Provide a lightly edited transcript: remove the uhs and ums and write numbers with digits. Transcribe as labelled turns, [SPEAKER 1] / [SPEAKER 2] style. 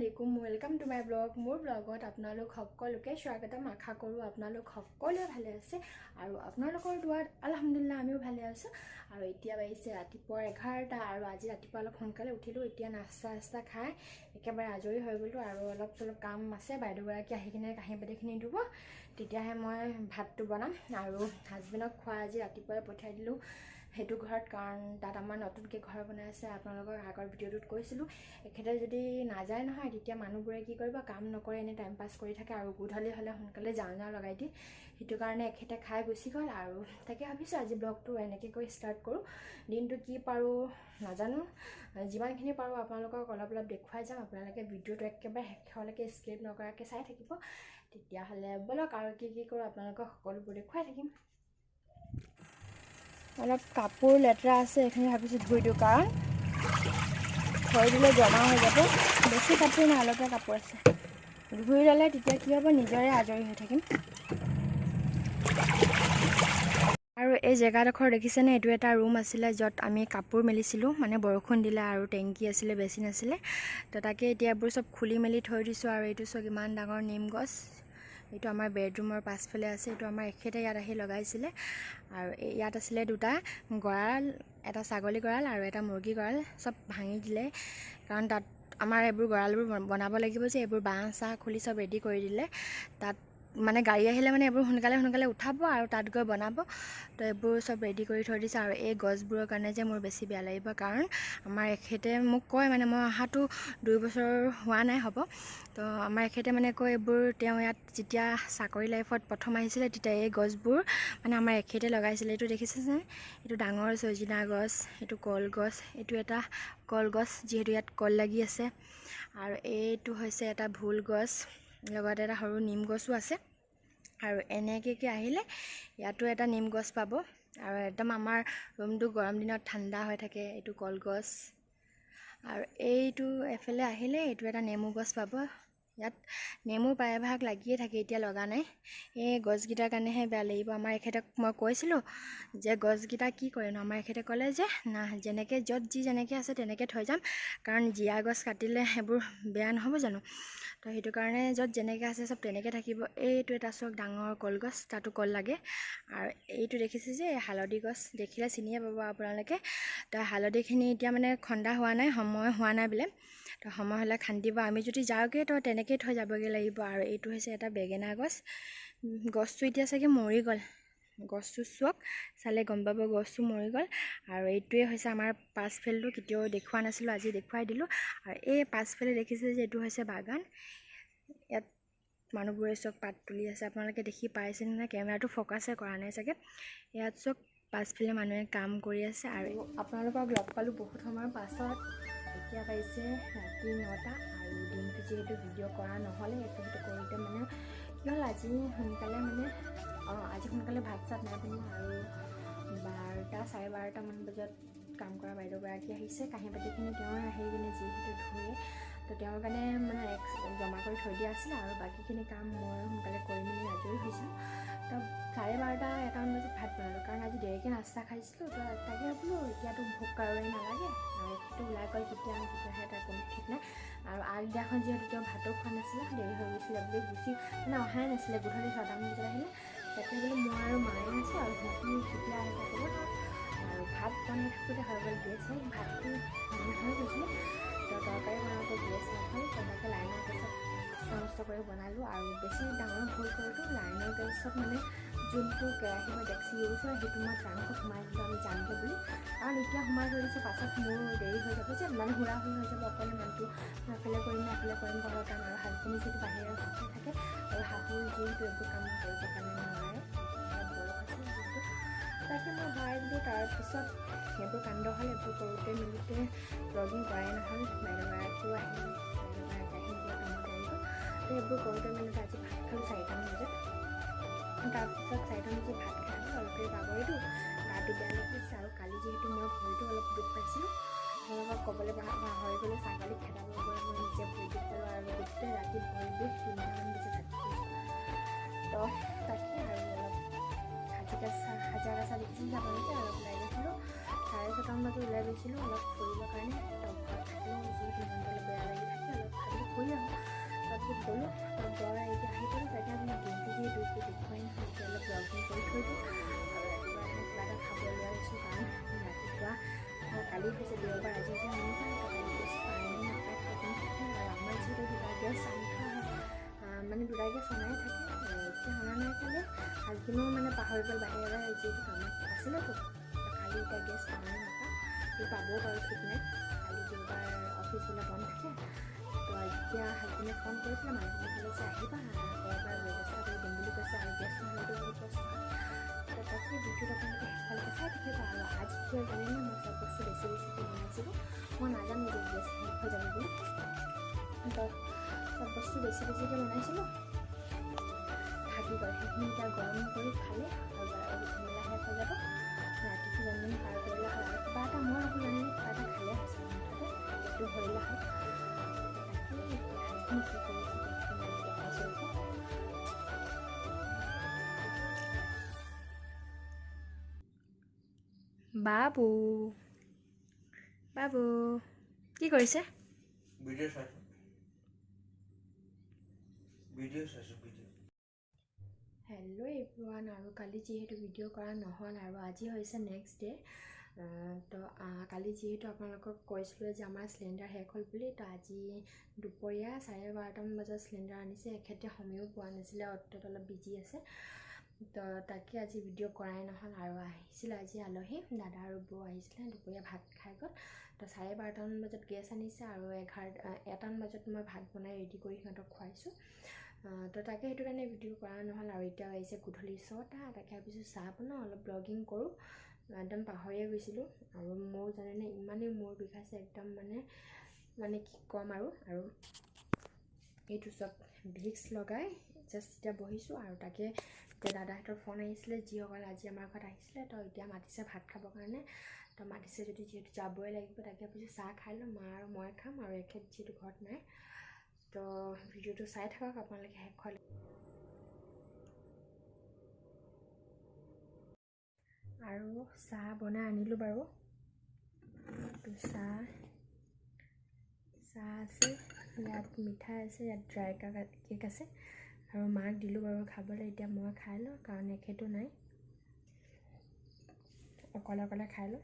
[SPEAKER 1] আলাইকুম, welcome to my blog. মোৰ ব্লগত আপোনালোক সকলোকে স্বাগতম। আশা কৰোঁ আপোনালোক সকলোৱে ভালে আছে আৰু আপোনালোকৰ দুৱাত আলহামদুলিল্লাহ আমিও ভালে আছোঁ। আৰু এতিয়া বাজিছে ৰাতিপুৱা 11টা আৰু আজি ৰাতিপুৱা অলপ সোনকালে উঠিলোঁ। এতিয়া নাস্তা চাস্তা খাই একেবাৰে আজৰি হৈ গ'লোঁ আৰু অলপ চলপ কাম আছে। বাইদেউগৰাকী আহি কিনে কাঁহী বাতিখিনি ধুব, তেতিয়াহে মই ভাতটো বনাম। আৰু হাজবেণ্ডক খোৱা আজি ৰাতিপুৱাই পঠিয়াই দিলোঁ সেইটো ঘৰত, কাৰণ তাত আমাৰ নতুনকৈ ঘৰ বনাই আছে। আপোনালোকক আগৰ ভিডিঅ'টোত কৈছিলোঁ, এখেতে যদি নাযায় নহয় তেতিয়া মানুহবোৰে কি কৰিব, কাম নকৰে, এনেই টাইম পাছ কৰি থাকে আৰু গধূলি হ'লে সোনকালে যাওঁ যাওঁ লগাই দিয়ে। সেইটো কাৰণে এখেতে খাই গুচি গ'ল। আৰু তাকে ভাবিছোঁ আজি ব্লগটো এনেকৈ কৰি ষ্টাৰ্ট কৰোঁ। দিনটো কি পাৰোঁ নাজানো, যিমানখিনি পাৰোঁ আপোনালোকক অলপ অলপ দেখুৱাই যাম। আপোনালোকে ভিডিঅ'টো একেবাৰে শেষলৈকে স্কিপ নকৰাকৈ চাই থাকিব। তেতিয়াহ'লে ব'লক আৰু কি কি কৰোঁ আপোনালোকক সকলোবোৰ দেখুৱাই থাকিম। অলপ কাপোৰ লেতেৰা আছে, এইখিনি ভাবিছোঁ ধুই দিওঁ, কাৰণ থৈ দিলে জমা হৈ যাব। বেছি কাপোৰ নাই, অলপে কাপোৰ আছে। ধুই ল'লে তেতিয়া কি হ'ব, নিজৰে আজৰি হৈ থাকিম। আৰু এই জেগাডোখৰ দেখিছেনে, এইটো এটা ৰুম আছিলে য'ত আমি কাপোৰ মেলিছিলোঁ, মানে বৰষুণ দিলে আৰু টেংকি আছিলে, বেছি নাছিলে। তো তাকে এতিয়া এইবোৰ চব খুলি মেলি থৈ দিছোঁ। আৰু এইটো চব ইমান ডাঙৰ নিম গছ, এইটো আমাৰ বেডৰুমৰ পাছফালে আছে। এইটো আমাৰ এখেতে ইয়াত আহি লগাইছিলে। আৰু ইয়াত আছিলে দুটা গঁৰাল, এটা ছাগলী গঁৰাল আৰু এটা মুৰ্গী গঁৰাল, চব ভাঙি দিলে। কাৰণ তাত আমাৰ এইবোৰ গঁৰালবোৰ বনাব লাগিব যে, এইবোৰ বাঁহ চাহ খুলি চব ৰেডি কৰি দিলে। তাত মানে গাড়ী আহিলে মানে এইবোৰ সোনকালে সোনকালে উঠাব আৰু তাত গৈ বনাব। তো এইবোৰ চব ৰেডি কৰি থৈ দিছে। আৰু এই গছবোৰৰ কাৰণে যে মোৰ বেছি বেয়া লাগিব, কাৰণ আমাৰ এখেতে মোক কয়, মানে মই অহাটো 2 বছৰ হোৱা নাই হ'ব, তো আমাৰ এখেতে মানে কয় এইবোৰ তেওঁ ইয়াত যেতিয়া চাকৰি লাইফত প্ৰথম আহিছিলে তেতিয়া এই গছবোৰ মানে আমাৰ এখেতে লগাইছিলে। এইটো দেখিছেনে, এইটো ডাঙৰ ছজিনা গছ, এইটো কলগছ, এইটো এটা কলগছ যিহেতু ইয়াত কল লাগি আছে। আৰু এইটো হৈছে এটা ভোল গছ, লগতে এটা সৰু নিম গছো আছে। আৰু এনেকৈ আহিলে ইয়াতো এটা নিম গছ পাব। আৰু একদম আমাৰ ৰুমটো গৰম দিনত ঠাণ্ডা হৈ থাকে। এইটো কলগছ। আৰু এইটো এফালে আহিলে এইটো এটা নেমু গছ পাব। ইয়াত নেমু প্ৰায়ভাগ লাগিয়ে থাকে, এতিয়া লগা নাই। এই গছকেইটাৰ কাৰণেহে বেয়া লাগিব। আমাৰ এখেতক মই কৈছিলোঁ যে গছকেইটা কি কৰিম, আমাৰ এখেতে ক'লে যে না, যেনেকৈ য'ত যি যেনেকৈ আছে তেনেকৈ থৈ যাম, কাৰণ জীয়া গছ কাটিলে সেইবোৰ বেয়া নহ'ব জানো। তো সেইটো কাৰণে য'ত যেনেকৈ আছে চব তেনেকৈ থাকিব। এইটো এটা চাওক ডাঙৰ কলগছ, তাতো কল লাগে। আৰু এইটো দেখিছে যে হালধি গছ, দেখিলে চিনিয়ে পাব আপোনালোকে। তো হালধিখিনি এতিয়া মানে খন্দা হোৱা নাই, সময় হোৱা নাই বোলে, তো সময় হ'লে খান্দিব। আমি যদি যাওঁগৈ তো তেনেকৈয়ে থৈ যাবগৈ লাগিব। আৰু এইটো হৈছে এটা বেঙেনা গছ, গছটো এতিয়া চাগে মৰি গ'ল। গছটো চাওক, চালে গম পাব গছটো মৰি গ'ল। আৰু এইটোৱে হৈছে আমাৰ পাছফালটো, কেতিয়াও দেখুওৱা নাছিলোঁ, আজি দেখুৱাই দিলোঁ। আৰু এই পাছফালে দেখিছে যে এইটো হৈছে বাগান। ইয়াত মানুহবোৰে চব পাত তুলি আছে, আপোনালোকে দেখি পাইছেনে নাই, কেমেৰাটো ফ'কাছে কৰা নাই চাগে। ইয়াত চব পাছফালে মানুহে কাম কৰি আছে। আৰু আপোনালোকক লগ পালোঁ বহুত সময়ৰ পাছত। এতিয়া বাজিছে ৰাতি 9টা আৰু দিনটো যিহেতু ভিডিঅ' কৰা নহ'লে, এইটো সেইটো কৰোঁতে মানে কি হ'ল, আজি সোনকালে মানে আজি সোনকালে ভাত চাত নাই বনোৱা। আৰু 12টা চাৰে 12টামান বজাত কাম কৰা বাইদেউগৰাকী আহিছে, কাঁহী বাতিখিনি তেওঁ আহি কিনে যিহেতু ধুৱে, তো তেওঁৰ কাৰণে মানে জমা কৰি থৈ দিয়া আছিলে। আৰু বাকীখিনি কাম মই সোনকালে কৰি মেলি আজৰি হৈছিলোঁ। তো চাৰে 12টা 1টামান বজাত ভাত বনালোঁ, কাৰণ আজি দেৰিকৈ নাস্তা খাইছিলোঁ। তো তাকে বোলো এতিয়াতো ভোক কাৰোৰে নালাগে। আৰু এখেতো ওলাই গ'ল, কেতিয়া আহে কেতিয়াহে তাৰ কোনো ঠিক নাই। আৰু আগদিনাখন যিহেতু তেওঁ ভাতো খোৱা নাছিলে, দেৰি হৈ গৈছিলে বুলি গুচি মানে অহাই নাছিলে, গধূলি 6টামান বজাত আহিলে। তাকে বোলো মই আৰু মায়ে আছোঁ আৰু সিহঁতি কেতিয়া আহে ক'ব নোৱাৰোঁ। আৰু ভাত বনাই থাকোঁতে হৈ গ'ল গেছ শেষ, ভাতটো মানে হৈ গৈছিলে, তো তৰকাৰী বনাওঁতে গেছ শেষ হ'ল। তো তাকে লাইনৰ গেছত কষ্ট মষ্ট কৰি বনালোঁ। আৰু বেছি ডাঙৰ ভুল কৰিলোঁ, লাইনৰ গেছত মানে যোনটো কেৰাহী বা ডেক্সি ইউজ হয় সেইটো মই ট্ৰাংকত সোমাই দিলোঁ আমি যামগৈ বুলি, কাৰণ এতিয়া সোমাই থৈ দিছোঁ, পাছত মোৰ দেৰি হৈ যাব যে, মানে হুৰা-হুৰি হৈ যাব, অকলে মানুহটো মই এফালে কৰিম নে এফালে কৰিম ক'বৰ কাৰণে। আৰু হাজবেণ্ডে যিহেতু বাহিৰত থাকে আৰু শাহু যিহেতু এইবোৰ কাম কৰিবৰ কাৰণে নোৱাৰে, বয়স আছে যিহেতু, তাকে মই ভৰাই দিলোঁ। তাৰপিছত সেইবোৰ কাণ্ড হ'ল, এইবোৰ কৰোঁতে মেলোঁতে ব্লগিং কৰাই নহ'ল। বাইদেউগৰাকীও আহিল, বাইদেউগৰাকী আহি কিবা কামত লাগি গ'ল। তো এইবোৰ কৰোঁতে মেলোঁতে আজি ভাত খালোঁ 4টামান বজাত। তাৰপিছত 4টামান বজাত ভাত খাই অলপ দেৰি বাগৰিলোঁ, গাটো বেয়া লাগিছে। আৰু কালি যিহেতু মই ভৰিটো অলপ দুখ পাইছিলোঁ, আপোনালোকক ক'বলৈ পাহৰি গ'লোঁ, ছাগলী খেদাব গৈ মই নিজে ভৰি দুখ পালোঁ আৰু গোটেই ৰাতি ভৰি বিষ 3টামান বজাত ৰাতি শুইছোঁ। তো তাকে আৰু অলপ হাজাৰ গাছা দেখিছিল আপোনালোকে, অলপ ওলাই গৈছিলোঁ 6:30টামান বজাত ওলাই গৈছিলোঁ অলপ ফুৰিবৰ কাৰণে। তো ঘৰত থাকিলেও যিহেতু মনটো অলপ বেয়া লাগি থাকে, অলপ ভাবিলোঁ ফুৰি আহোঁ। তাৰপিছত গ'লোঁ, গৈ এতিয়া আহি পালোঁ। তাকে আপোনাৰ দিনটো যিহেতু একো দেখুৱাই নহয়, এতিয়া অলপ ব্লগিং কৰি থৈ দিওঁ আৰু ৰাতিপুৱা কিবা এটা খাব লৈ আহিছোঁ। কাৰণ ৰাতিপুৱা কালি হৈছে দেওবাৰ, আজি হৈছে শনিবাৰ। কালি গেছ পায় নে নাপায় ঠিক নাই। আৰু আমাৰ যিহেতু দুটা গেছ আনি থোৱা হয়, মানে দুটা গেছ অনাই থাকে, এতিয়া অনা নাই কালি হাজবেণ্ডো মানে পাহৰি গ'ল বাহিৰে বাহিৰে যিহেতু কামত আছিলেতো। কালি এতিয়া গেছ পাওঁ নে নাপাওঁ, পাবও পাৰোঁ ঠিক নাই। কালি দেওবাৰ অফিচবিলাক বন্ধ থাকে। তো এতিয়া হাজবেণ্ডে ফোন কৰিছিলে, মানুহজনে ক'লে যে আহিবা, ক'ৰবাৰ পৰা ব্যৱস্থা কৰি দিম বুলি কৈছে। আৰু গেছ নহ'লেতো বহুত কষ্ট হয়। তো তাকে ভিডিঅ'টো আপোনালোকে শেষলৈকে চাই থাকিব। আৰু আজি কি হ'ল জানেনে, মই চব বস্তু বেছি বেছিকৈ বনাইছিলোঁ, মই নাজানো যে গেছ শেষ হৈ যাব বুলি। তো চব বস্তু বেছি বেছিকৈ বনাইছিলোঁ, থাকি গ'ল। সেইখিনি এতিয়া গৰম কৰি খালে আৰু ঝেমেলা শেষ হৈ যাব। ৰাতিটো যেন পাৰ কৰিলে হয় আৰু কিবা এটা মই ভাবোঁ জানেনে, কিবা এটা খালে হৈছে মুঠতে পেটটো ভৰিলে হয়। তাকে এতিয়া হাজবেণ্ড কি কৰিছে দেখাইছোঁ। বাবু বাবু কি কৰিছে?
[SPEAKER 2] ভিডিঅ' চাইছোঁ, ভিডিঅ' চাইছোঁ, ভিডিঅ'।
[SPEAKER 1] হেল্ল' এভৰিৱান, আৰু কালি যিহেতু ভিডিঅ' কৰা নহ'ল আৰু আজি হৈছে নেক্সট ডে'। তো কালি যিহেতু আপোনালোকক কৈছিলোঁ যে আমাৰ চিলিণ্ডাৰ শেষ হ'ল বুলি, তো আজি দুপৰীয়া 12:30মান বজাত চিলিণ্ডাৰ আনিছে। এখেতে সময়ো পোৱা নাছিলে, অ'ত অলপ বিজি আছে। তো তাকে আজি ভিডিঅ' কৰাই নহ'ল। আৰু আহিছিলে আজি আলহী, দাদা আৰু বৌ আহিছিলে, দুপৰীয়া ভাত খাই গ'ল। তো 12:30মান বজাত গেছ আনিছে আৰু 1টামান বজাত মই ভাত বনাই ৰেডি কৰি সিহঁতক খুৱাইছোঁ। তো তাকে সেইটো কাৰণে ভিডিঅ' কৰা নহ'ল। আৰু এতিয়া আহিছে গধূলি 6টা, তাকে ভাবিছোঁ চাহ বনাওঁ, অলপ ব্লগিং কৰোঁ। একদম পাহৰিয়ে গৈছিলোঁ। আৰু মোৰ জানেনে ইমানেই মূৰ বিষাইছে একদম, মানে মানে কি ক'ম আৰু। আৰু এইটো চব ভিক্স লগাই জাষ্ট এতিয়া বহিছোঁ। আৰু তাকে এতিয়া দাদাহঁতৰ ফোন আহিছিলে, যিসকল আজি আমাৰ ঘৰত আহিছিলে। তো এতিয়া মাতিছে ভাত খাবৰ কাৰণে। তো মাতিছে যদি যিহেতু যাবই লাগিব, তাকে ভাবিছোঁ চাহ খাই লওঁ, মা আৰু মই খাম। আৰু এখেত যিহেতু ঘৰত নাই। তো ভিডিঅ'টো চাই থাকক আপোনালোকে শেষলৈ। আৰু চাহ বনাই আনিলোঁ বাৰু। তো চাহ আছে, ইয়াত মিঠাই আছে, ইয়াত ড্ৰাই কেক আছে। আৰু মাক দিলোঁ বাৰু খাবলৈ, এতিয়া মই খাই লওঁ কাৰণ এখেতো নাই, অকলে অকলে খাই লওঁ।